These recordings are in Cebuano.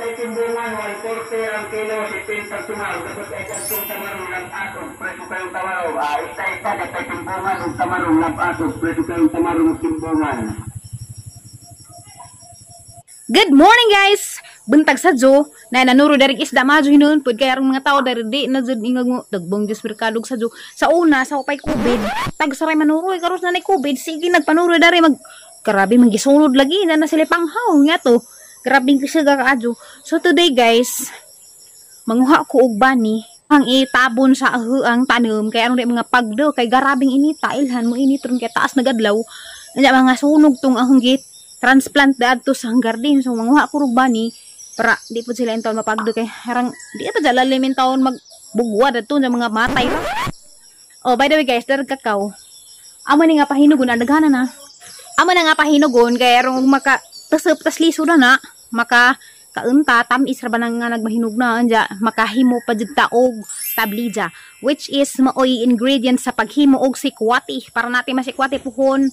Dapit timbungan, 140 ang kilo, 70 tungal. Dapat ay katong tamarong lampas, presyo kayong tamarong. Isa-isa, dapit timbungan, og tamarong lampas, presyo kayong tamarong timbungan. Good morning, guys! Buntag sa jo, na nanuro dari isda madyo hinuon pud kay arong mga tao dari di na jud ingag mo dagbong Diyos merkadog sa jo. Sa una sa upay COVID, tag saray manuro karon na nay COVID, sige nagpanuro dari mag grabe manggisunod lagi na na sila panghaw nga to. Grabe kisiga kaadyo. So today guys, manguha ko og bani ang itabon sa ang tanom kay anong di mga pagdo kay garabing inita ilhan mo init ron kay taas nagadlaw. Nya mga sunog tong ahong gate transplant daadto sa garden. So manguha ko og bani para di po sila intaon mapagdo kay harang di ito dala limin taon magbugwa dadto sa mga matay ra. Oh, by the way guys, darag kakao. Amo ni nga pahinugon ang daghana na. Amo na nga pahinugon kay arong maka tasep tas liso na na maka kaunta tamis ra ba nang nga nagmahinog na anja makahimo pa jud ta og tablija, which is maoy ingredient sa paghimo og sikwati para natin masikwati puhon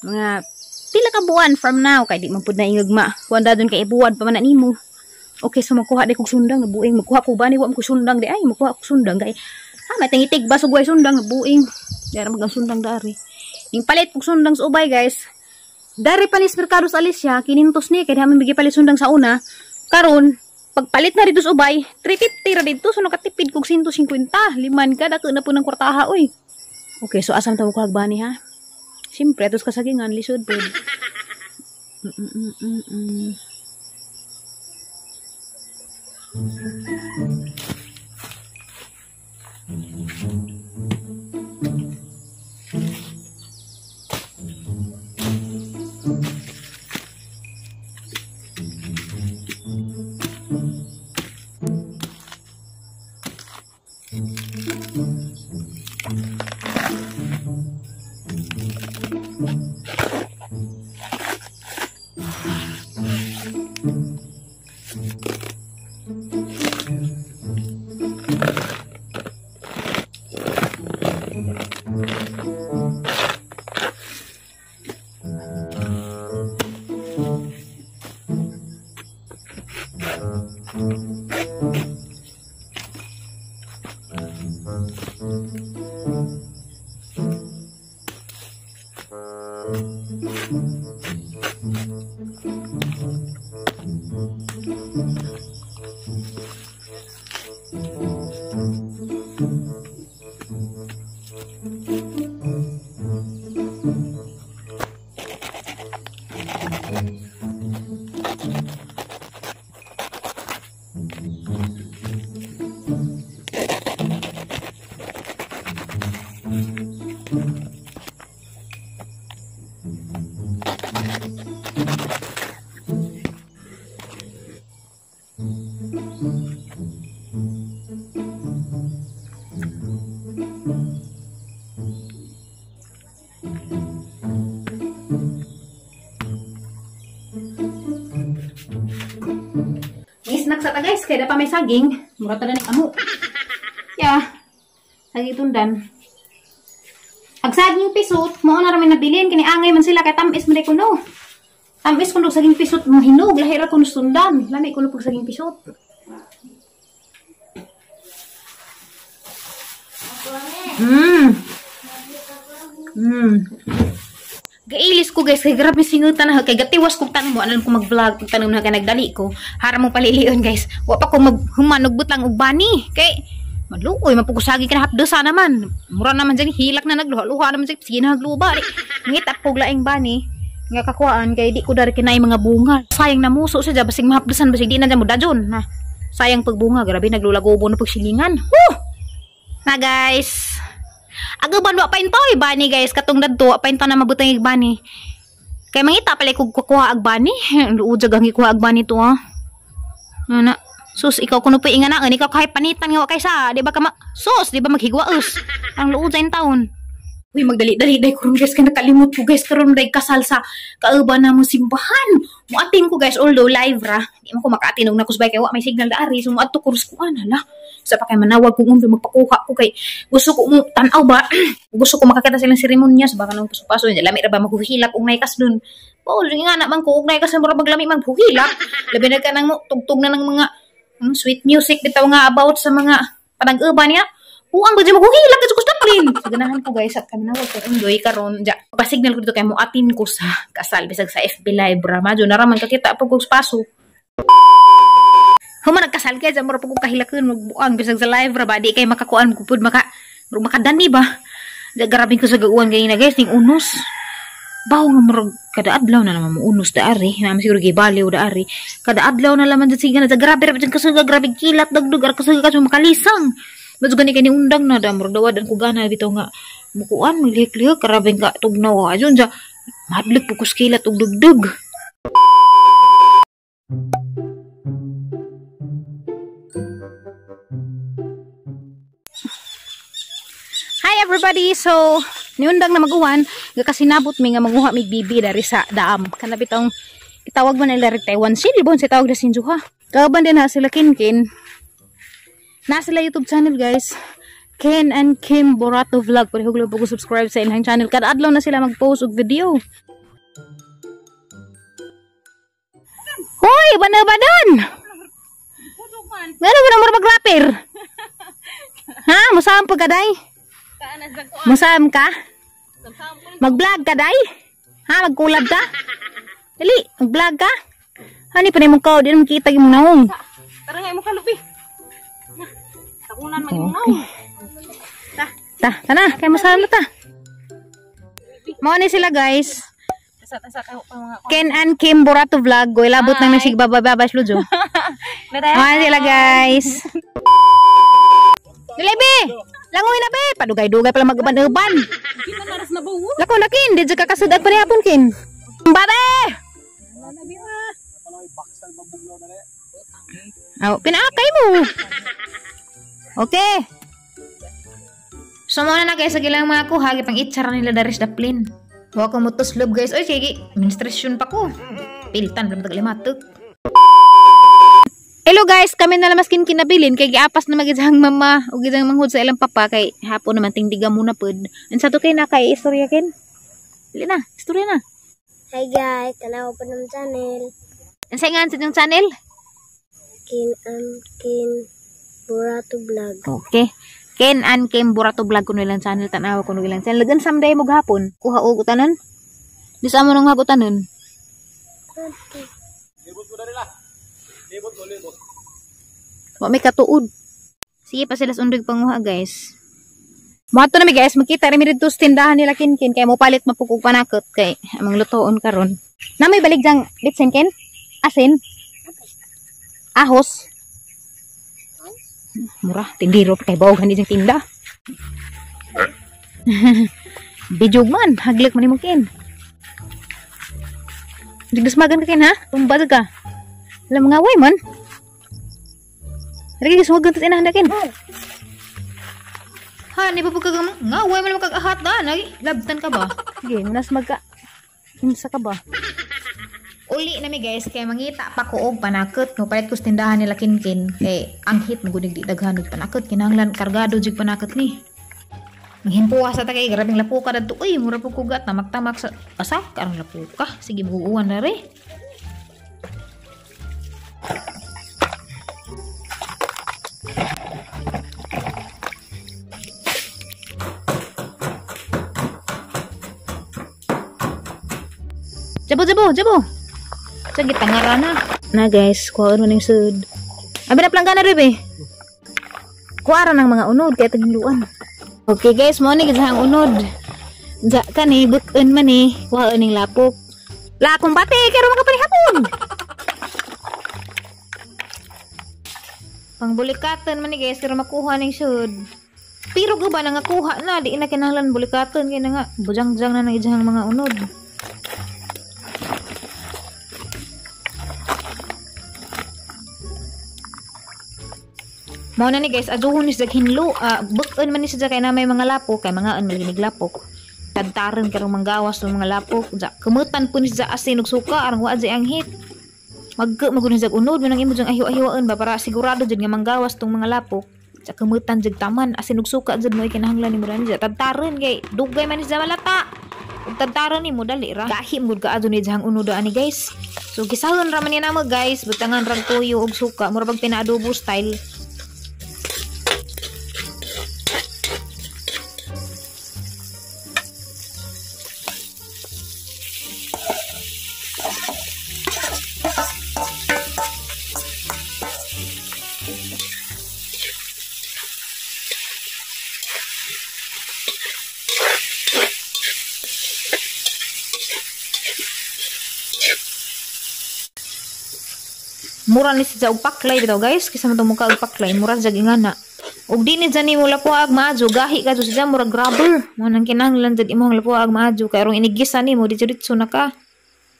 mga pila ka buwan from now kay di man pud na ingagma kuan dadon kay ibuwad pa man na nimo. Okay, so magkuha di kog sundang nabuing magkuha ko ba ni wa mo sundang di ay magkuha ko sundang kay may tingitig ba sugway sundang nabuing dara magang sundang dari ning palit kog sundang sa ubay guys. Dari panis merkado sa Alicia 500 ni kay di man bigi palit sundang sa una. Karon pagpalit na dito sa ubay 350 ra dito, so nakatipid kog 150 liman ka dako na po ng kwartaha oy. Okay, so asam ta mo kuhag bani ha? Siyempre atos kasagingan lisod pud. Snack sa ta guys, kaya pa may saging. Mura ta na ni amo. Yeah. Saging tundan. Ag saging pisot, mao na ra may nabilin kini angay man sila kay tamis man kuno. Tamis kuno saging pisot mo hinog, lahi ra kuno sundan. Lami kuno pag saging pisot. Gailis ko guys, kay grabe singutan na kay gatiwas kog tanom mo, alam ko mag-vlog kog tanom na kay nagdali ko. Hara mo palilion guys. Wa pa ko maghuman og butang og bani kay maluoy mapugusagi ka na hapdosa naman. Mura naman dyan hilak na nagluha-luha naman dyan sige na hagluba. Ngitap kog laing bani nga kakuhaan kay di ko dari kinay mga bunga. Sayang na muso siya basig mahapdosan basig di na dyan mo dajon na. Sayang pagbunga, grabe naglulagobo na pagsilingan. Woo! Na guys. Agaban wa pa intoy bani guys katong dadto wa pa intaw na mabutang ig bani. Kay mangita pala kog kukuha ag bani. Luod ang gikuha ag bani to ha. Ana, sus ikaw kuno pa inga na ikaw kahit panitan nga wa kay sa, di ba ka sus, di ba maghigwaos. Ang luod sa intawon. Uy, magdali-dali day karon guys kay nakalimot ko guys karon day kasal sa kauban na mo simbahan. Muatin ko guys although live ra. Di man ko makaatin og nakusbay kay wa may signal daari so muadto ko kuan hala. Sa pa kay manawag kung undo magpakuha ko kay gusto ko mo tan-aw ba. Gusto ko makakita silang seremonya sa baka nang paso-paso lami ra ba maghuhilak og naikas dun. Paul nga na man ko og naikas mura maglami maghuhilak. Labi na ka nang tugtog na ng mga sweet music bitaw nga about sa mga panag-uban niya. Puang ba dyan maghuhilak kasi gusto rin. So ganahan ko guys at kami nawag ko undoy karon ja. Pasignal ko dito kay muatin ko sa kasal bisag sa FB live ra madyo naraman kakita pag kog paso. Human nagkasal kay dyan mura pag kog kahilakan magbuang bisag sa live ra ba di kay makakuan ko pud maka makadani ba. Ja grabe ko sa gauan kay na guys ning unos. Baw nga murag kada adlaw na naman muunos daari. Naman siguro gibaliw daari. Kada adlaw na laman dyan sige na grabe ra dyan kasuga grabe kilat dagdug ar kasuga ka makalisang. Mas gani kay ni undang na da murag dawadan ko gana bitaw nga mukuan maglihok-lihok grabe ka tugnaw adyon ja madlik pud ko kilat og dugdug. Hi everybody. So niundang na maguwan gakasinabot mi nga manguha mig bibi dari sa daam. Kana bitong itawag man nila Taiwan Seal bon sa tawag na sinjuha. Kauban din ha sila Kinkin. Na sila YouTube channel guys. Ken and Kim Borato Vlog. Pwede huglo po subscribe sa ilang channel. Kada adlaw na sila mag-post og video. Hoy, bana-badan. Ngano ba na mura mag-rapper? Ha, musam pa ka day? Musam ka? Mag-vlog ka day? Ha, mag-collab ka? Dali, mag-vlog ka? Hani pa na imong kao, di na makita yung naong. Tara nga imong kalubi. Takunan man imong naong. Ta, ta, tana, kay musam na ta. Mao ni sila guys. Ken and Kim Borato Vlog. Goy labot nang nasig babababas lujo. Mao ni sila guys. Dali be. Langoy na be, padugay-dugay pala mag-uban-uban. Lako na kin, di ka kasudat pa hapon kin. Babe! Aw, pinaakay mo. Okay. So mo na guys, sa gilang mga kuha, gipang itsara nila dari sa daplin. Wa ko mutuslob guys. Oy, sige, menstruation pa ko. Piltan blam taglimatok. Hello guys, kami na lamas kin kinabilin kay giapas na magidang mama ug gidang manghud sa ilang papa kay hapon naman tingdiga muna pud. Unsa to kay na kay istorya kin? Dili na, istorya na. Hi guys, tanaw pa ng channel. Unsa nga sa inyong channel? Ken and Kim Borato Vlog. Okay. Ken and Kim Borato Vlog kuno ilang channel, tanaw kuno ilang channel. Lagan samday mo gahapon. Kuha og utanan. Di sa amo nang hagutanon. Libot ko dali. Libot ko, libot. Wa may katuod. Sige pa sila sa undig panguha guys. Moadto na mi guys, makita ra mi didto sa tindahan nila Kinkin kay mo palit mapukog panakot kay among lutoon karon. Na may balik jang litsin kin? Asin? Ahos? Mura, tindiro kay bawog hani jang tinda. Bijog man, haglik man nimo kin. Digdasmagan ka kin ha? Tumba ka. Alam mga way man. Lagi gusto mo ganito inahan kin. Ha, ni pa pagkag ngaway man magkagahat na. Lagi labtan ka ba? Sige, munas magka. Unsa ka ba? Uli na mi guys kay mangita pa ko og panakot mo palit ko sa tindahan nila Kinkin kay ang hit mo gunig di daghan og panakot kinahanglan kargado jud panakot ni. Manghimpuha sa ta kay grabeng lapuka dadto oy mura pud kugat tamak-tamak sa asa karon lapuka. Sige buuan na re. Jabo, jabo, jabo. Sige, tangara na. Na guys, kuhaan mo ng sud. Abi na planggana bebe. Kuara ng mga unod kaya tagluan. Okay guys, mo ni gid ang unod. Ja kani bukon man ni, kuhaan ning lapok. Lakong bati kay ro makapanihapon. Pangbulikatan man ni guys, kay makuha ning sud. Pero guba na nga kuha na, di na kinahanglan bulikatan kay na nga bujang-jang na nang ijahang mga unod. Mao na ni guys, aduhon ni sa hinlo, bukon man ni sa kay na may mga lapok, kay mga an malinig lapok. Tadtaron karong manggawas ng mga lapok. Ja, kumutan po ni sa asin ug suka arang wa jay anghit. Magka magud ni unod man ang imo jang ahiw-ahiwaon ba para sigurado jud nga manggawas tong mga lapok. Sa kumutan jud taman asin ug suka jud mo ikinahanglan nimo ran ja. Tadtaron kay dugay man ni sa malata. Ug tadtaron nimo dali ra. Gahi gud kaadto ni jang unod ani guys. So gisahon ra man ni namo guys, butangan rag tuyo ug suka, mura bag pinaadobo style. Mura ni siya og paklay bitaw guys, kaysa man mukha og paklay, mura siya ingana. Ug di ni dyan nimo lapuag maadyo, gahi ka siya murag rubber. Mo nang kinahanglan jud imong lapuag maadyo kay arong inigisa nimo ditso-ditso na ka.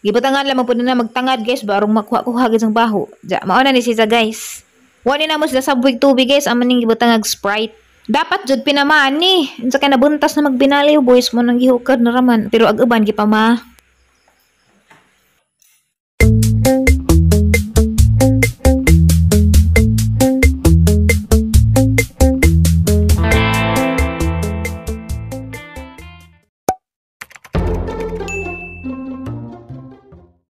Gibutangan lamang pud na magtangad guys ba arong makuha-kuha gid sang baho. Ja, mao na ni siya guys. Wa ni namo sila sabwig tubig guys, amo ning gibutangag Sprite. Dapat jud pinamaan ni. Unsa kay nabuntas na magbinaliw boys mo nang gihukad na raman, pero ag uban gipama.